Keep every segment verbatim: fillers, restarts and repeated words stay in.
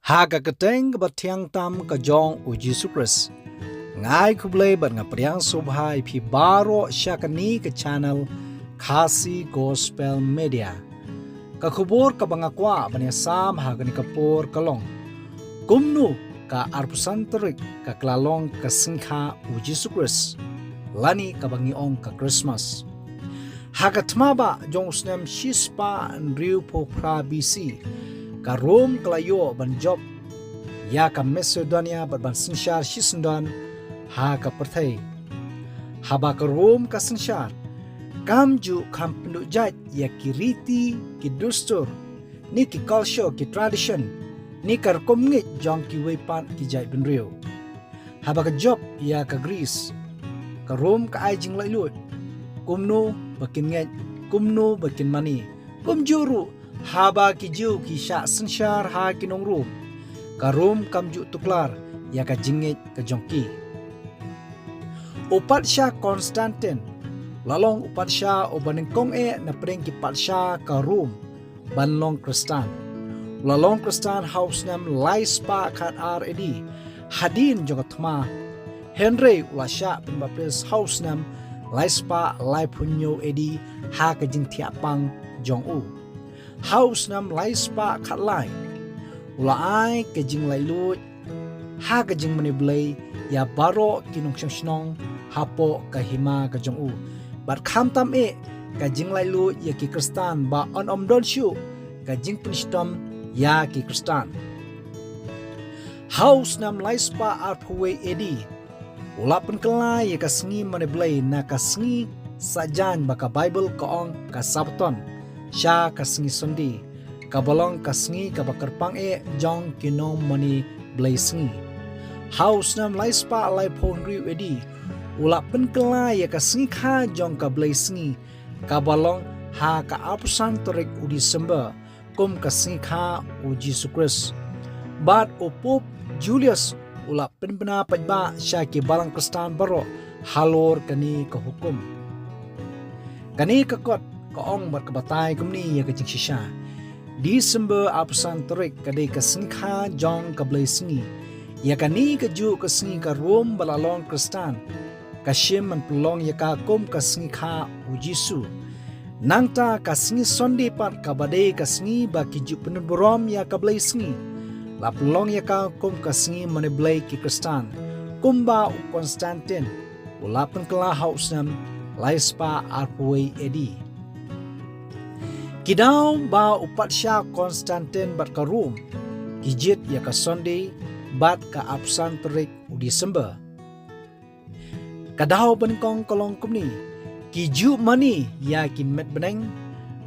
Ha ka kyrteng kaba thiang tam ka jong u Jisu Khrist, nga ai khublei bad nga pdiang sngewbha ïa phi baroh sha kane ka channel Khasi Gospel Media. Ka khubor kaba nga kwah ban ïasam ha kane ka por ka long: kumno ka arphew san tarik ka la long ka sngi kha u Jisu Khrist, lane kaba ngi ong ka Christmas. Ha ka thma ba jong u snem shispah hynriewphew phra B C, ka Rom ka la ïoh ban jop ïa ka Macedonia bad ban synshar shisyndon ha ka pyrthei. Haba ka Rom ka synshar, kam ju kham pynduh jait ïa ki riti, ki dustur, ne ki culture, ki tradition, ne ka rukom ngeit jong kiwei pat ki jaitbynriew. Haba ka jop ïa ka Greece, ka Rom ka ai jinglaitluid kumno ba kin ngeit, kumno ba kin mane. Kumjuh ruh, haba ki Jiw ki shah synshar ha ki nong Rom, ka Rom kam ju tuklar ïa ka jingngeit ka jong ki. U Patsha Constantine u la long u patsha uba nyngkong eh na pdeng ki patsha ka Rom ban long Khristan. U la long Khristan ha u snem lai spah khat ar A D, hadien jong ka thma. Hynrei u la shah pynbaptis ha u snem lai spah laiphew hynñiew A D ha ka jingthiah pang jong u. Ha u snem lai spah khat lai, u la ai ka jinglaitluid ha ka jingmane Blei ïa baroh ki nongshong shnong hapoh ka hima ka jong u. Bad khamtam eh ka jinglaitluid ïa ki Khristan ba yn ym don shuh ka jingpynshitom ïa ki Khristan. Ha u snem lai spah arphew wei A D, u la pynkylla ïa ka sngi mane Blei na ka sngi saitjaiñ ba ka Baibl ka ong ka Sabbaton, sha ka sngi Sunday, kaba long ka sngi kaba kyrpang eh jong ki nongmane Blei sngi. Ha u snem lai spah laiphew hynriew A D, u la pynkylla ïa ka sngi kha jong ka Blei sngi, kaba long ha ka arphew san tarik u December, kum ka sngi kha u Jisu Khrist. Bad u Pope Julius u la pynbna paidbah sha ki balang Khristan baroh halor kane ka hukum. Kane ka kot ka ong bad ka batai kumne ïa ka jingshisha: December arphew san tarik ka dei ka sngi kha jong ka Blei sngi. Ïa kane kajuh ka sngi ka Rom ba la long Khristan ka shim ban pynlong ïa ka kum ka sngi kha u Jisu. Nangta ka sngi Sunday pat kaba dei ka sngi ba ki ju pynburom ïa ka Blei sngi, la pynlong ïa ka kum ka sngi mane Blei ki Khristan, kumba u Constantine u la pynkylla ha u snem lai spah arphew wei A D. Ki daw ba u patsha Constantine bad ka Rom ki jied ïa ka Sunday bad ka arphew san tarik u December. Ka daw ba nyngkong ka long kumne: ki ju mane ïa ki met bneng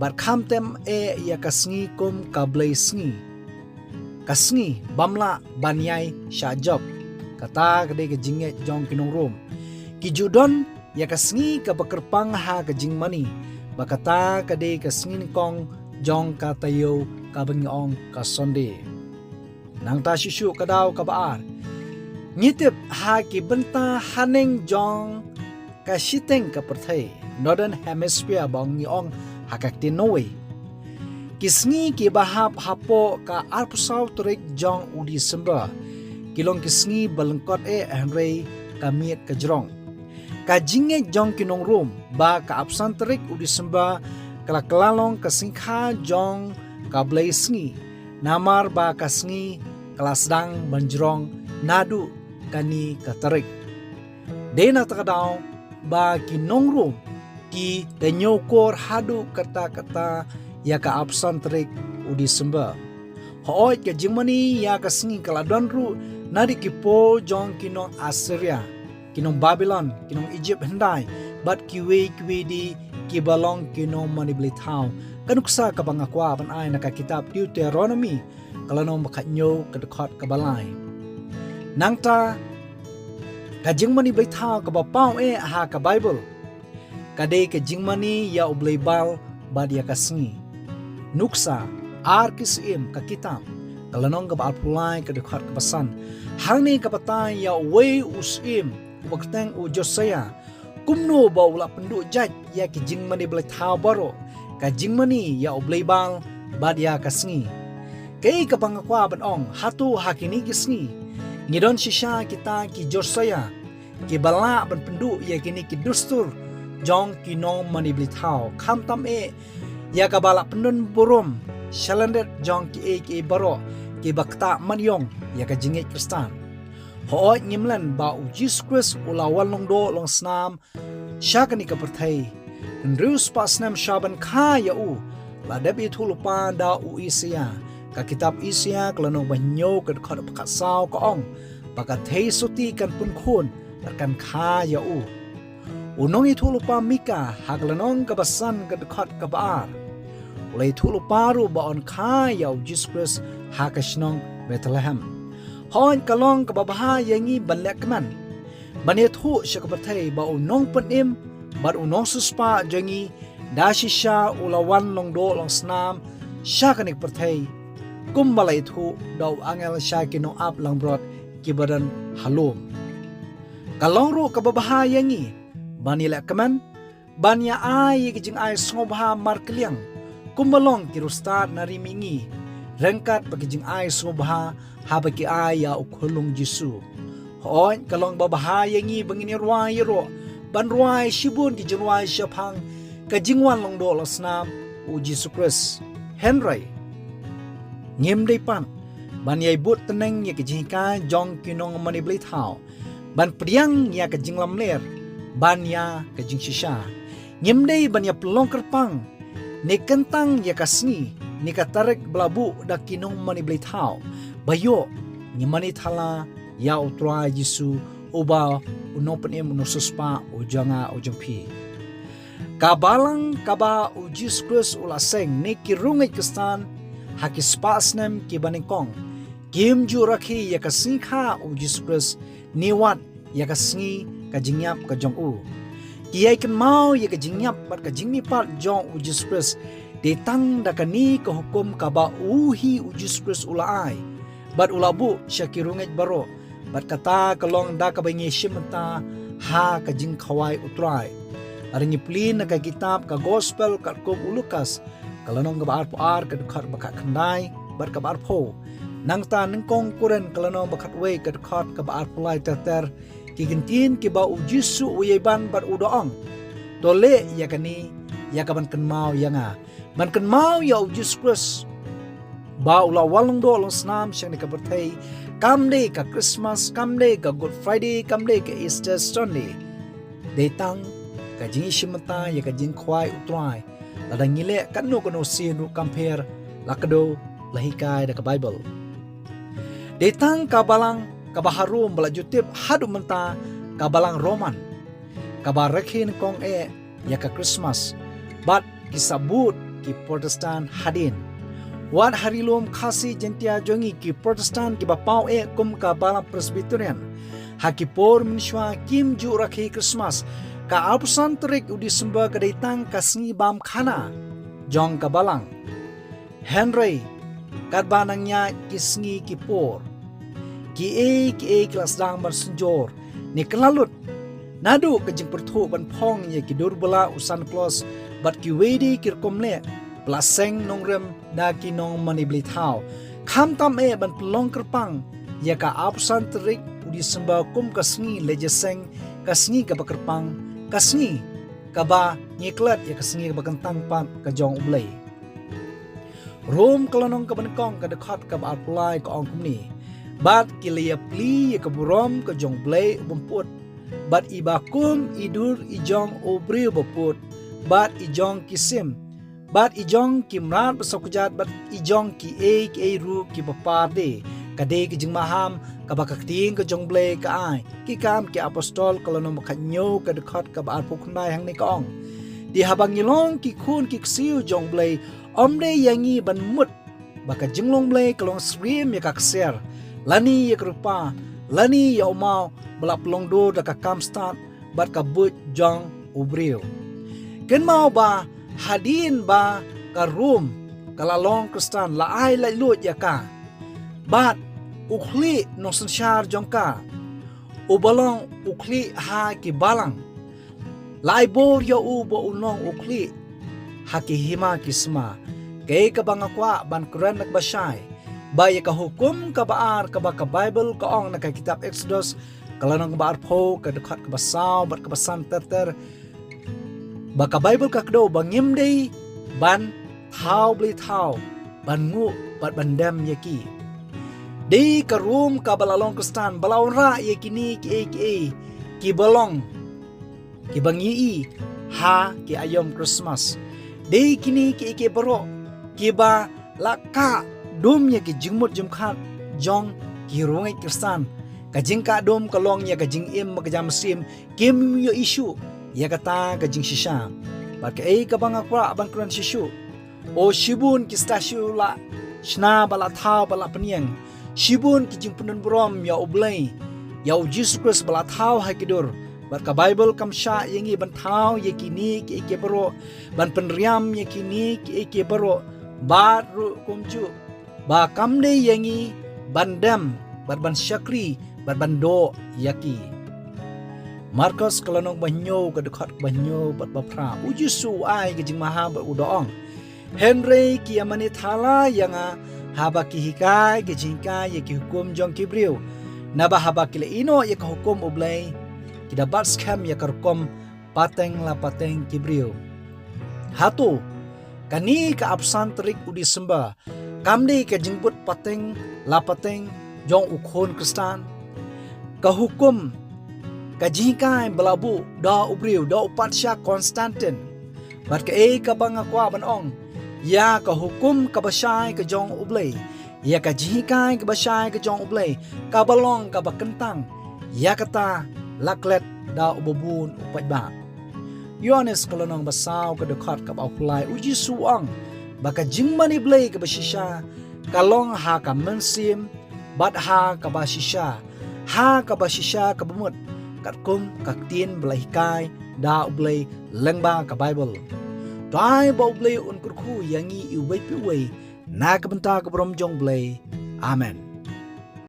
bad khamtam eh ïa ka sngi kum ka Blei sngi, ka sngi bym lah ban ïai shah jop. Kata ka dei ka jingngeit jong ki nong Rom. Ki ju don ïa ka sngi kaba kyrpang ha ka jingmane, ba kata ka dei ka sngi nyngkong jong ka taïew kaba ngi ong ka Sunday. Nangta shuh shuh ka daw kaba ar, ngi tip ha ki bynta haneng jong ka shiteng ka pyrthei, Northern Hemisphere ba ngi ong ha ka ktien Norway, ki sngi kiba hap hapoh ka arphew saw tarik jong u December ki long ki sngi ba lyngkot eh, hynrei ka miet ka jrong. Ka jingngeit jong ki nong Rom ba ka arphew san tarik u December ka la kylla long ka sngi kha jong ka Blei sngi, namar ba ka sngi ka la sdang ban jrong naduh kane ka tarik. Dei na kata ka daw ba ki nong Rom ki da ñiewkor haduh katta katta ïa ka arphew san tarik u December. Hooid, ka jingmane ïa ka sngi ka la don ruh na ki por jong ki nong Assyria, ki nong Babilon, ki nong Egypt hyndai, bad kiwei kiwei de kiba long ki nongmane blei thaw. Ka nuksa kaba nga kwah ban ai na ka kitab Deuteronomi, ka lynnong ba khathynñiew, ka dkhot kaba lai. Nangta ka jingmane blei thaw kaba paw eh ha ka Baibl ka dei ka jingmane ïa u Blei Baal bad ïa ka sngi. Nuksa Ar Ki Syiem, ka kitab, ka lynnong kaba arphew lai, ka dkhot kaba san. Hangne ka batai ïa uwei u syiem uba kyrteng u Josaïa kumno ba u la pynduh jait ïa ki jingmane blei thaw baroh, ka jingmane ïa u Blei Baal bad ïa ka sngi. Kaei kaba nga kwah ban ong, hato ha kine ki sngi ngi don shisha kita ki jyrsieh kiba lah ban pynduh ïa kine ki dustur jong ki nongmane blei thaw, khamtam eh ïa kaba la pyndon burom shalyndet jong kiei kiei baroh kiba ktah mat ïong ïa ka jingngeit Khristan. Hooid, ngim len ba U Jisu Khrist u la wan long doh long snam sha kane ka pyrthei. Hynriew spah snem sha ban kha ïa u, la dep ïathuh lypa da u Isaïah. Ka kitab Isaïah ka lynnong ba hynñiew ka dkhot ba khatsaw ka ong ba ka theisotti kan pynkhun bad kan kha ïa u. U nongïathuh lypa Mika ha ka lynnong kaba san ka dkhot kaba ar, u la ïathuh lypa ruh ba yn kha ïa U Jisu Khrist ha ka shnong Bethlehem. Hooid, ka long kaba bha ïa ngi ban leh kmen ban ïathuh sha ka pyrthei ba u nongpynim bad u nongsiewspah jong ngi da shisha u la wan long doh long snam sha kane ka pyrthei, kumba la ïathuh da u angel sha ki nongap langbrot kiba don ha lum. Ka long ruh kaba bha ïa ngi ban ïaleh kmen ban ïa ai ïa ki jingai sngewbha markylliang kumba long ki riewstad na ri mihngi, ryngkat bad ki jingai sngewbha haba ki ai ïa u khyllung Jisu. Hooid, ka long ba bha ïa ngi ba ngin ïa rwai ïa ruh ban rwai shibun ki jingrwai shaphang ka jingwan long doh long snam U Jisu Khrist. Hynrei ngim dei pat ban ïai bud tneng ïa ka jinghikai jong ki nongmane blei thaw ban pdiang ïa ka jinglamler ban ïa ka jingshisha. Ngim dei ban ïa pynlong kyrpang ne kyntang ïa ka sngi ne ka tarik ba la buh da ki nongmane blei thaw. Ba ïoh ngi mane thala ïa U Trai Jisu, uba u nongpynim u nongsiewspah u jong nga u jong phi. Ka balang kaba U Jisu Khrist u la seng ne ki riewngeit Khristan ha ki spah snem kiba nyngkong kim ju rakhe ïa ka sngi kha U Jisu Khrist ne wat ïa ka sngi ka jingïap ka jong u. Ki ïai kynmaw ïa ka jingïap bad ka jingmihpat jong U Jisu Khrist dei tang da kane ka hukum kaba u hi U Jisu Khrist u la ai bad u la buh sha ki riewngeit baroh, bad kata ka long da kaba ngi shim bynta ha ka jingkhawai U Trai. Lada ngi plie na ka kitab ka Gospel katkum u Lukas, ka lynnong kaba arphew ar, ka dkhot ba khatkhyndai bad kaba arphew. Nangta Nyngkong Korinth ka lynnong ba khatwei, ka dkhot kaba arphew lai ter ter, ki kyntien kiba U Jisu u ïai ban bad u da ong: To leh ïa kane ïa ka ban kynmaw ïa nga. Ban kynmaw ïa U Jisu Khrist ba u la wan long doh long snam sha kane ka pyrthei, kam dei ka Christmas, kam dei ka Good Friday, kam dei ka Easter Sunday. Dei tang ka jingïashim bynta ïa ka jingkhawai U Trai. Lada ngi leh kano kano sien ruh kam pher, la kdew la hikai da ka Baibl. Dei tang ka balang kaba harum ba la ju tip haduh mynta, ka balang Roman, kaba rakhe nyngkong eh ïa ka Christmas bad ki sahbud ki Protestant hadien. Wat ha ri lum Khasi Jaintia jong ngi, ki Protestant kiba paw eh kum ka balang Presbyterian, ha ki por mynshuwa kim ju rakhe Christmas. Ka arphew san tarik u December ka dei tang ka sngi bam khana jong ka balang. Hynrei katba nang ïaid ki sngi ki por, kiei kiei ki la sdang ban synjor ne kylla lut. Naduh ka jingpyrthuh ban phong ïa ki dur bylla u Santa Claus bad kiwei de ki rukom leh ba la seng nongrim da ki nongmane blei thaw, khamtam eh ban pynlong kyrpang ïa ka arphew san tarik u December kum ka sngi leh jingïaseng, ka sngi kaba kyrpang, ka sngi kaba ngi klet ïa ka sngi kaba kyntang pat ka jong U Blei. Rom ka lynnong kaba nyngkong ka dkhot kaba arphew lai ka ong kumne: Bad ki la ïaplie ïa ka burom ka jong U Blei u bym pud, bad iba kum i dur i jong u briew ba pud, bad i jong ki sim, bad i jong ki mrad ba sawkjat, bad i jong kiei kiei ruh kiba par de. Ka dei ka jingmaham kaba ka ktien ka jong U Blei ka ai. Ki Kam ki Apostol ka lynnong ba khathynñiew ka dkhot kaba arphew khyndai hangne ka ong: Te haba ngi long ki khun ki ksiew jong U Blei, ym dei ïa ngi ban mut ba ka jinglong Blei ka long syriem ïa ka ksiar, lane ïa ka rupa, lane ïa u maw ba la pynlong dur da ka kam stad bad ka buit jong u briew. Kynmaw ba hadien ba ka Rom ka la long Khristan, la ai laitluid ïa ka. Bad u khlieh nongsynshar jong ka, uba long u khlieh ha ki balang, la ai bor ïa u ba un long u khlieh ha ki hima ki sma. Kaei kaba nga kwah ban kren na kaba shai, Ba ïa ka hukum kaba ar kaba ka Baibl ka ong na ka kitab Exodus, ka lynnong kaba arphew, ka dkhot kaba saw bad kaba san ter ter, ba ka Baibl ka kdew ba ngim dei ban thaw blei thaw, ban nguh bad ban dem ïa ki. Dei ka Rom kaba la long Khristan ba la wanrah ïa kine kiei kiei kiba long, kiba ngi i ha ki aïom Christmas. Dei kine kiei kiei baroh kiba la kah dum ïa ki jingmut jingpyrkhat jong ki riewngeit Khristan. Ka jingkah dum ka long ïa ka jingim ba ka jam mynsiem, kim ïohi shuh ïa kata ka jingshisha. Bad kaei kaba nga kwah ban kren shuh shuh, o shibun ki statue la shna ba la thaw ba la pynïeng, shibun ki jingpyndonburom ïa U Blei, ïa U Jisu Khrist ba la thaw ha ki dur. Bad ka Baibl kam shah ïa ngi ban thaw ïa kine kiei kiei baroh, ban pynriam ïa kine kiei kiei baroh, bad ruh kumjuh ba kam dei ïa ngi ban dem bad ban shakri bad ban doh ïa ki. Markos ka lynnong ba hynñiew, ka dkhot ba hynñiew bad ba phra, U Jisu u ai ka jingmaham bad u da ong, hynrei ki ïamane thala ïa nga haba ki hikai ki jinghikai ïa ki hukum jong ki briew. Naba haba ki la ïehnoh ïa ka hukum U Blei, ki da bat skhem ïa ka rukom pateng la pateng ki briew. Hato kane ka arphew san tarik u December kam dei ka jingbud pateng la pateng jong u khun Khristan? Ka hukum, ka jinghikai ba la buh da u briew, da u patsha Constantine. Bad kaei kaba nga kwah ban ong, ïa ka hukum kaba shai ka jong U Blei, ïa ka jinghikai kaba shai ka jong U Blei, kaba long kaba kyntang ïa kata la klet da uba bun u paidbah. Ïoannis ka lynnong ba saw, ka dkhot kaba arphew lai, U Jisu u ong ba ka jingmane Blei kaba shisha ka long ha ka mynsiem bad ha kaba shisha, ha kaba shisha kaba mut, katkum ka ktien ba la hikai da U Blei lyngba ka Baibl. To ai ba U Blei un kyrkhu ïa ngi iwei pa iwei na ka bynta ka burom jong U Blei. Amen.